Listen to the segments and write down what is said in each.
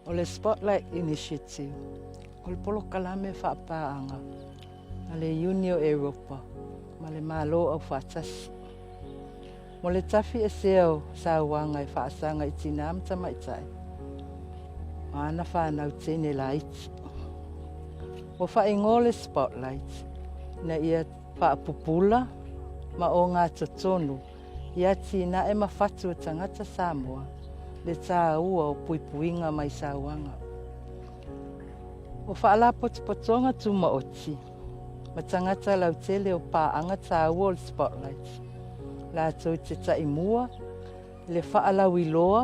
O le Spotlight Initiative, o le polokalame faapaaga a le Iuni o Europa ma le Malo Aufaatasi mo le tafiesea o sauaga e faasaga i tinā ma tamaitai ma ana fanau teine laiti. Ua faaigoa le Spotlight ina ia faapupula ma ogatotonu i atinae ma fatu o tagata Samoa le tāua o puipuiga mai sauaga. O faalapotopotoga tumaoti ma tagata lautele o paaga tāua o le Spotlight, latou te taimua i le faalauiloa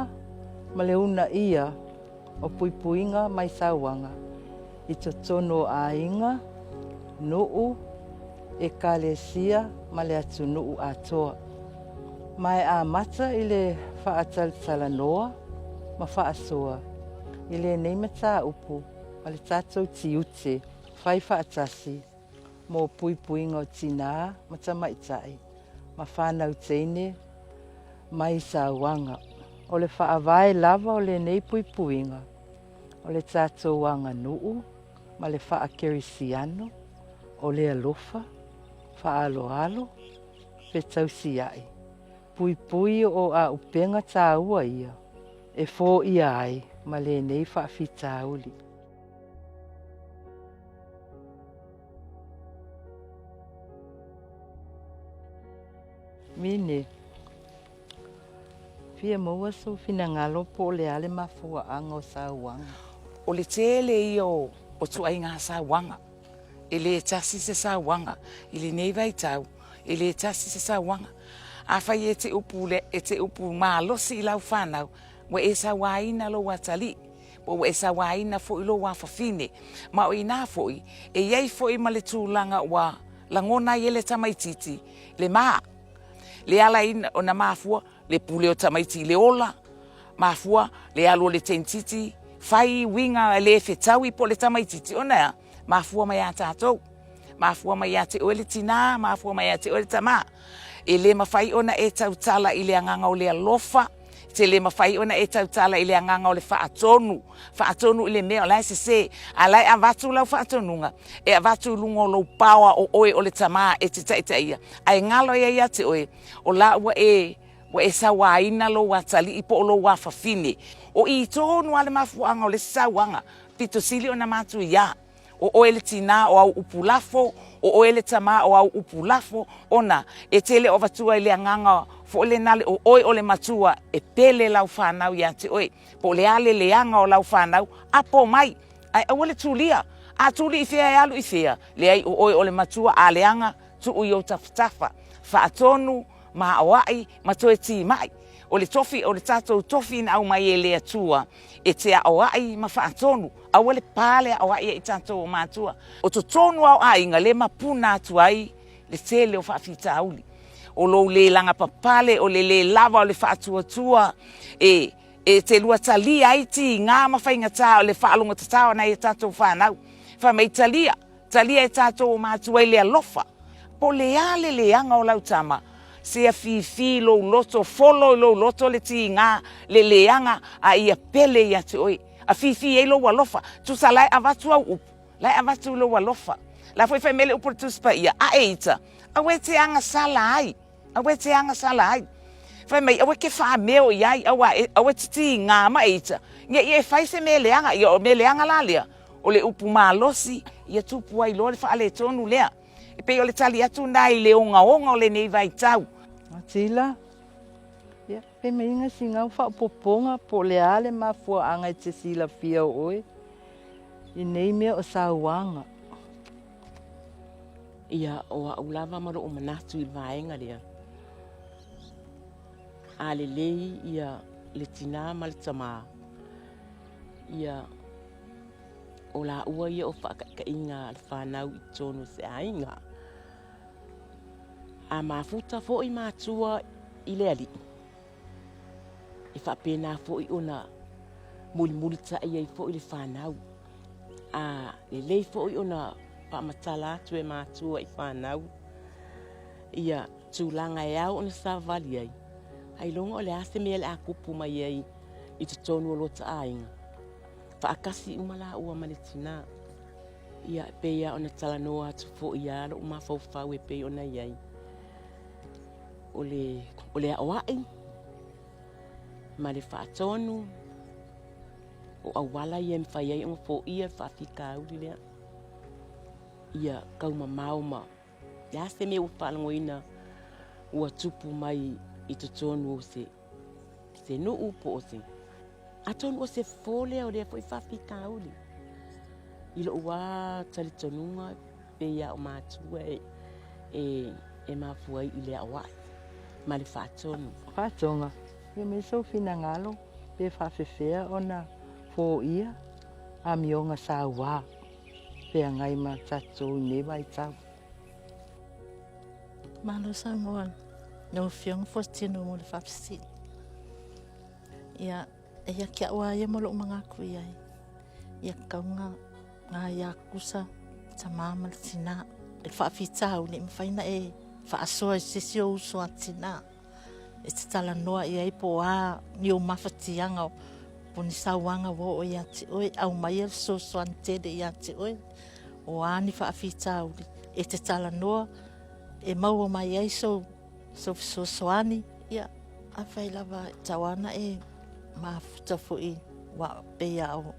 ma le uunaia o puipuiga mai sauaga i totonu o aiga, nuu, ekalesia ma le atunuu atoa. Ma e amata i le faatalatalanoa ma faasoa i lenei mataupu ma le tatou tiute fai faatasi mo puipuiga o tinā ma tamaitai ma fanau teine mai sauaga. O le faavae lava o lenei puipuiga o le tatou aganuu ma le faakerisiano, o le alofa, faaaloalo, fetausiai, puipui o auupega tāua ia e foia ai ma lenei faafitauli. Mine, fia maua sou finagalo po o le a le mafuaaga o sauaga. O le tele ia o ituaiga sauaga, e le tasi se sauaga i lenei vaitau, e le tasi se sauaga. Afai e te upu, e te upu malosi i lau fanau, ua e sauaina lou atalii, po ua e sauaina foi lou afafine. Ma o i ina foi, e i ai foi ma le tulaga ua lagona ai e le tamaitiiti le ma, le ala ai ona mafua le pule o tamaiti i le ola, mafua le alu o le teinititi, fai uiga e le fetaui po o le tamaitiiti, ona e a? Mafua mai ia tatou, mafua mai ia te oe le tinā, mafua mai ia te oe le tamā. E le mafai ona e tautala i le agaga o le alofa, e te le mafai ona e tautala i le agaga o le faatonu, faatonu i le mea o la e sese, a o la e avatu lau faatonuga, e avatu i luga o lou paoa o oe o le tamā e te taitaia, ae galo ai ia te oe, o la ua e ua e sauaina lou atalii po o lou afafine. O i tonu lava le mafuaaga o le isi sauaga, pito sili ona matuia. O oe le tinā o au upu lafo, o oe le tamā o au upu lafo, ona e te le o avatua i le agaga foi lena o oe o le matua e pele lau fanau ia te oe. Po o le a le leaga o lau fanau, apo mai, ae aua le tulia. A tuli i fea e alu i fea? Leai o oe o le matua, a leaga, tuu i ou tafatafa. Faatonu, maoa'i ma toe timai. O le tofi, o le tatou tofi na aumai e le Atua e te aoa'i ma faatonu. Aua le pa le aoa'i a i tatou o matua. O totonu lava o aiga lea e mapuna atu ai le tele o faafitauli. O lou le lagapapale, o le le lava o le faatuatua, e e te lua talia ai tiga ma faigata o le faalogotatao a nai a tatou fanau. Fai mai, talia, Talia e tatou o matua i le alofa. Po o le a le leaga o lau tama, sea fifi lou loto, folo i lou loto le tiga, le leaga, a ia pele ia te oe. A fifi ai lou alofa, tusa la e avatu au upu, la e avatu i lou alofa. La foi fai mai le upu a le Tusi Paia, a e ita, aua e te agasala ai, aua e te agasala ai. Fai mai, aua e te faameo i ai, aua e, aua e te tiga ma e ita, ne i e fai se mea leaga. Ia o mea leaga la lea, O le upu malosi, ia tupu ai loa le faaletonu lea. E pei o le tali atu lena i le ogaoga o lenei vaitau. Tila, Ia, pe meinga sina faaopoopoga po o le a le mafuaaga e te silafia o oe i nei mea o sauaga. Ia, o au lava ma lou manatu i le vaega lea, a lelei ia le tinā ma le tamā, ia o laua ia o faataitaiga a le fanau i totonu o se aiga. A mafuta foi matua i le alii, e faapena foi ona mulimulitai ai foi le fanau. A lelei foi ona faamatala atu e matua i fanau ia tulaga e ao ona savavali ai, ailoga o le a se mea o le a tupu mai ai i totonu o lota aiga. Faatasi uma laua ma le tinā. Ia, e pei lava ona talanoa atu foi lava lou mafaufau e pei ona i ai, o le, o le aoai ma le faatonu, o auala ia e mafai ai ona foia le faafitauli lea. Ia taumamao ma le a se mea ua faalogoina ua tupu mai i totonu o se se nuu po o se atonu o se fofo lea o lea foi faafitauli i lou lava talitonuga pei lava o matua e, e, e mafua ai i le aoai ma le faatonu. Faatoga, ia mai sou finagalo pe faafefea ona foia amioga sauā feagai ma tatou i nei vaitau. Malo Samoa, lau Afioga Fuatino mo le faafesili. Ia, eia ke au a ia ma lou manatu i ai. Ia tatau ona gaia tutusa tamā ma le tinā. E le faafitauli e mafai ona e faasoa i se isi ou uso a tinā e te talanoa i ai po o a ni ou mafatiaga po o ni sauaga ua oo ia te oe, aumaia le fesoasoani tele ia te oe. O a ni faafitauli e te talanoa e maua mai ai sou fesoasoani. Ia, afai lava e tatau lava ona e mafuta foi aua e pei lava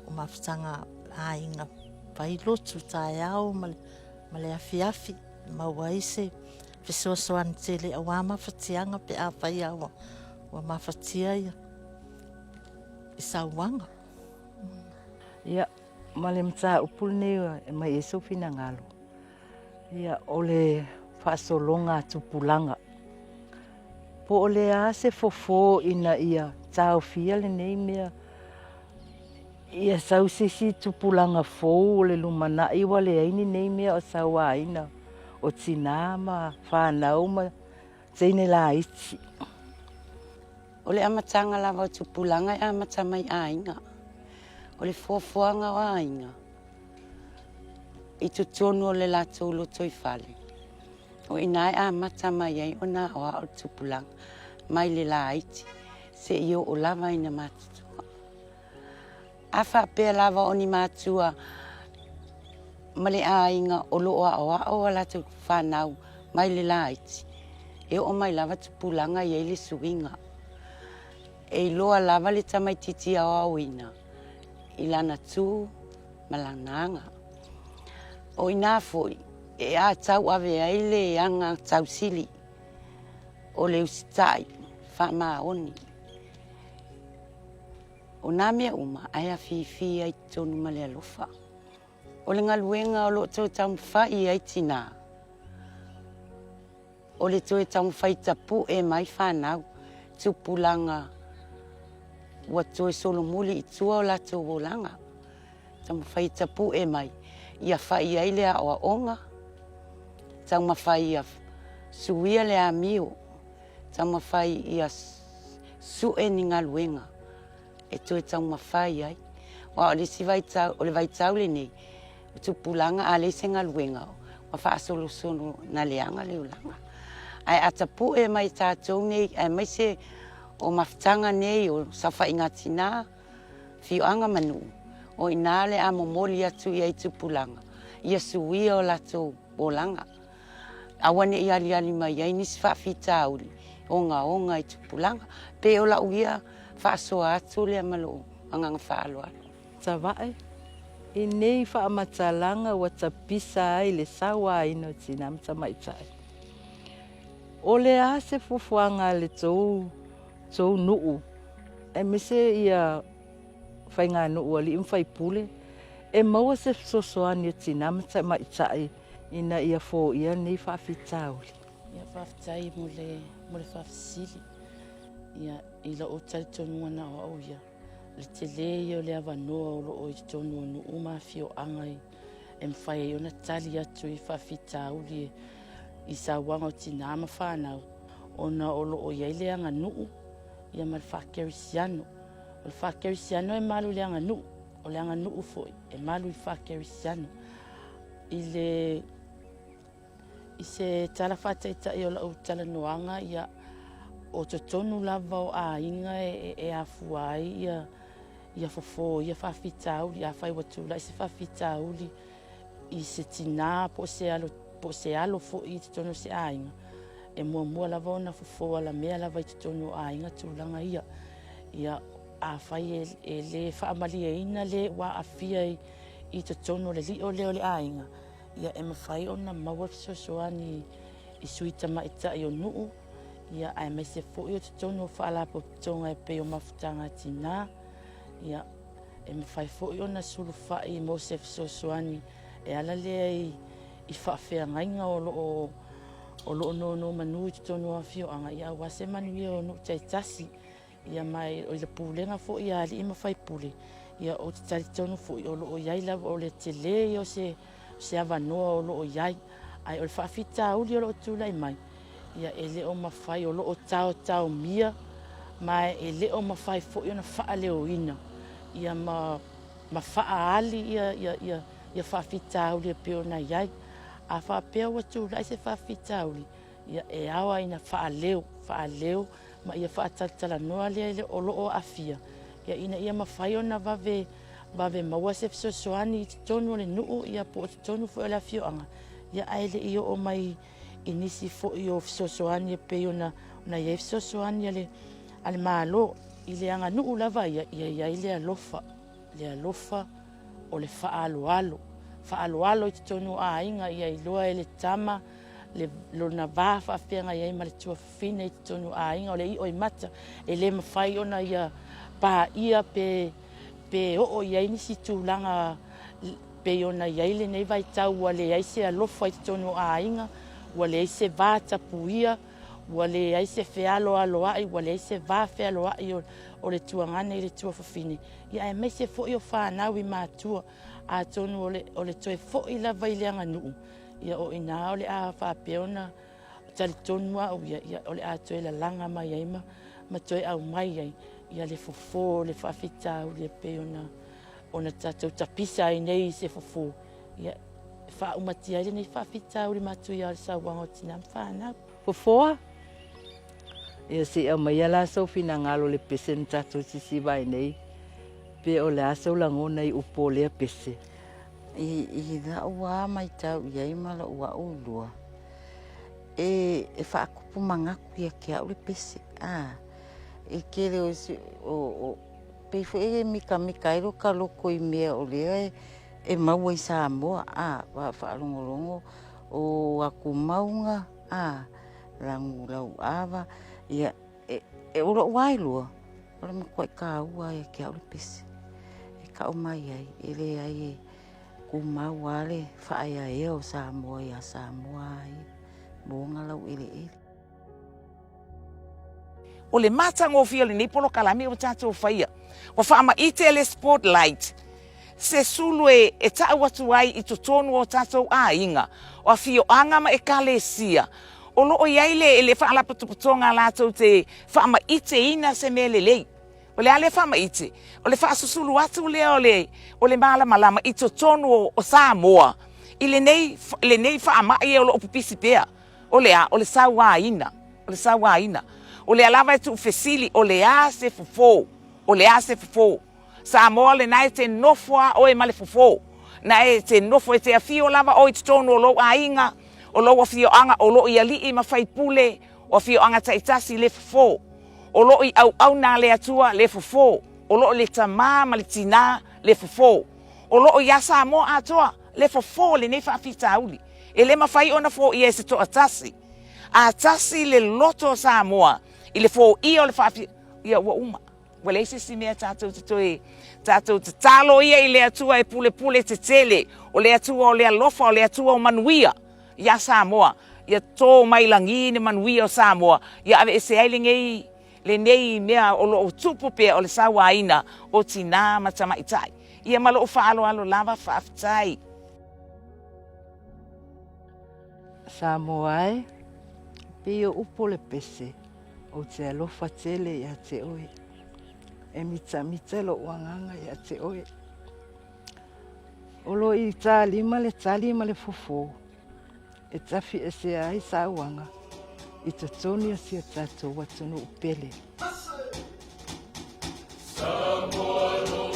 o mafutaga a aiga, fai lotu taeao ma le afiafi e maua ai se fesoasoani tele aua mafatiaga pe afai lava ua mafatia i sauaga. Ia, ma le mataupu lenei e aumai ai sou finagalo, ia, o le faasologa a tupulaga. Po o le a se fofo ina ia taofia lenei mea ia sau se isi tupulaga fou o le lumanai ua leai ni nei mea o sauaina o tinā ma fanau ma teine laiti. O le amataga lava o tupulaga e amata mai aiga. O le fuafuaga o aiga i totonu o le latou lotoifale, o i ina e amata mai ai ona aoao le tupulaga mai le laiti seia oo lava ina matutua. A faapea lava o ni matua ma le aiga o lo o aoao a latou fanau mai le laiti, e oo mai lava tupulaga e i ai le suiga. E iloa lava le tamaitiiti aoaoina i lana tu ma lana aga. O i ina foi e tauave ai le aga tausili o le usitai faamaoni. O nā mea uma ae afifi ai i totonu ma le alofa. O le galuega o lo o toe taumafai i ai tinā, o le toe taumafai tapue mai fanau, tupulaga ua toe solomuli i tua o latou olaga. Taumafai e tapue mai ia fai ai le aoaoga, taumafai ia suia le amio, taumafai ia sue ni galuega e toe taumafai ai. Aua o le isi vaitau, o le vaitau lenei, o tupulaga a leai se galuega, ua faasolosolo ona leaga le olaga. Ae a tapue mai e tatou nei, aemaise o mafutaga nei o saofaiga a tina, afioaga ma nuu, o i ina le a momoli atu i ai i tupulaga ia suia o latou olaga. Aua ne i aliali mai ai nisi faafitauli ogaoga i tupulaga. Pei o lau ia faasoa atu lea ma lou agaga faaaloalo. Savae, i nei faamatalaga ua tapisa ai le sauaina o tinā ma tamaitai. O le a se fuafuaga a le tou tou nuu aemaise ia faiganuu alii ma faipule e maua se fesoasoani a tinā ma tamaitai ina ia foia lenei faafitauli? Ia, faafetai mo le mo le faafesili. Ia, i lou talitonuga na o au ia, o le tele ia o le avanoa o lo o i totonu o nuu ma afioaga e mafai ai ona tali atu i faafitauli i sauaga o tinā ma fanau, ona o lo o i ai le aganuu ia ma le faakerisiano. O le faakerisiano e malu i le aganuu, o le aganuu foi e malu i le faakerisiano. I le I se tala faataitai o lau talanoaga, ia, o totonu lava o aiga e, e afua ai ia, Ia fofo o ia faafitauli, afai ua tulai se faafitauli i se tinā po o se alo, po o se alo foi i totonu o se aiga, e muamua lava ona fofo alamea lava i totonu o aiga tulaga ia. Ia, afai e, e le faamalieina le ua aafia i, i totonu o le lio lea o le aiga, ia e mafai ona maua fesoasoani i sui tamaitai o nuu, ia aemaise foi o totonu o faalapotopotoga e pei o Mafutaga a Tina, ia e mafai foi ona sulufai mo se fesoasoani e ala lea i, i faafeagaiga o lo o o lo o nonomanu i totonu o afioaga, ia aua se manuia o nuu taitasi. Ia ma i le pulega foi a alii ma faipule, ia ou te talitonu foi o lo o i ai lava, o le tele ia o se, se avanoa o lo o i ai. Ae o le faafitauli o lo o tulai mai, ia e le o mafai, o lo o taotaomia, ma e le o mafai foi ona faaleoina, ia ma, ma faaali ia, ia, ia, ia faafitauli e pei ona i ai. A faapea ua tulai se faafitauli, ia e ao lava ina faaleo, faaleo ma ia faatalatalanoa lea i le o lo o aafia, ia ina ia mafai ona vave vave maua se fesoasoani i totonu o le nuu ia po o totonu foi o le afioaga, ia ae le i oo mai i nisi foi o fesoasoani e pei ona ona i ai fesoasoani a le a le Malo. I le aganuu lava ia, ia i ai le alofa, le alofa o le faaaloalo, faaaloalo i totonu o aiga, ia iloa e le tama le, lona va faafeagai ai ma le tuafafine i totonu o aiga, o le iʻo i mata, e le mafai ona ia paia pe, pe oo i ai nisi tulaga pei ona i ai lenei vaitau ua leai se alofa i totonu o aiga, ua leai se va tapuia, ua leai se fealoaloai, ua leai se va fealoai o, o le tuagane i le tuafafine, ia aemaise foi o fanau i matua. Atonu o le, o le toe foi lava i le aganuu, ia o i inā o le a faapea ona talitonu au ia, ia o le a toe lalaga mai ai ma, ma toe aumai ai ia le fofo o le faafitauli e pei ona, ona tatou tapisa ai nei i se fofo, ia e faaumatia ai lenei faafitauli matuia o le sauaga o tinā ma fanau. Fofoa, ia se i aumaia la sou finagalo i le pese na tatou sisiva ai nei, pe o le a sou lagona i upu o lea pese? I, i la'u a maitau i ai ma lo'u a'u iloa, e, e fa'atupu manatu ia te a'u le pese, a, i tele o isi, o, o, pei foi e mitamita ai lota loto i mea o lea e, e maua i Samoa, a, faalogologo o atu mauga, a, lanu lauava, ia, e, e, o lo'u a iloa, o le matua'i tāua ia te a'u le pese e ta'u mai ai, e leai e tumau lava le faaeaea o Samoa iā Samoa lava ia ma ona laueleele. O le matagofie o lenei polokalame ua tatou faia, ua faamaite le spotlight, se sulu e, e ta'u atu ai i totonu o tatou aiga, o afioaga ma ekalesia, o lo o i ai le, le faalapotopotoga latou te faamaiteina se mea lelei. O le a lea faamaite? O le faasusulu atu lea o le, o le malamalama i totonu o, o Samoa i lenei, lenei faamai o lo o pipisi pea. O le a? O le sauaina. O le sauaina. O lea lava e tuufesili, o le a se fofo? O le a se fofo? Samoa lena e te nofo a oe ma le fofo. Na e te nofo e te afio lava oe i totonu o lou aiga, o lou afioaga, o lo i alii ma faipule, o afioaga taitasi le fofo. O lo i auauna a le Atua le fofo. O lo le tamā ma le tinā le fofo. O lo iā Samoa atoa le fofo o lenei faafitauli. E le mafai ona foia e se toatasi. A tasi le loto o Samoa i le foia o le faafi... Ia ua uma. Ua leai se isi mea tatou te toe tatou tatalo ia i le Atua e pulepule tetele, o le Atua o le alofa, o le Atua o manuia iā Samoa. Ia tō mai lagi le manuia o Samoa, ia aveese ai lenei lenei mea o lo o tupu pea o le sauaina o tinā ma tamaitai. Ia ma lou faaaloalo lava, faafetai. Samoa e, pei o upu o le pese, ou te alofa tele ia te oe. E mitamita lou agaga ia te oe. O lo i tālima le tali ma le fofo, e tafiesea ai sauaga i totonu o si o tatou atunuu pele. Samoa.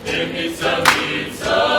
E mita mita.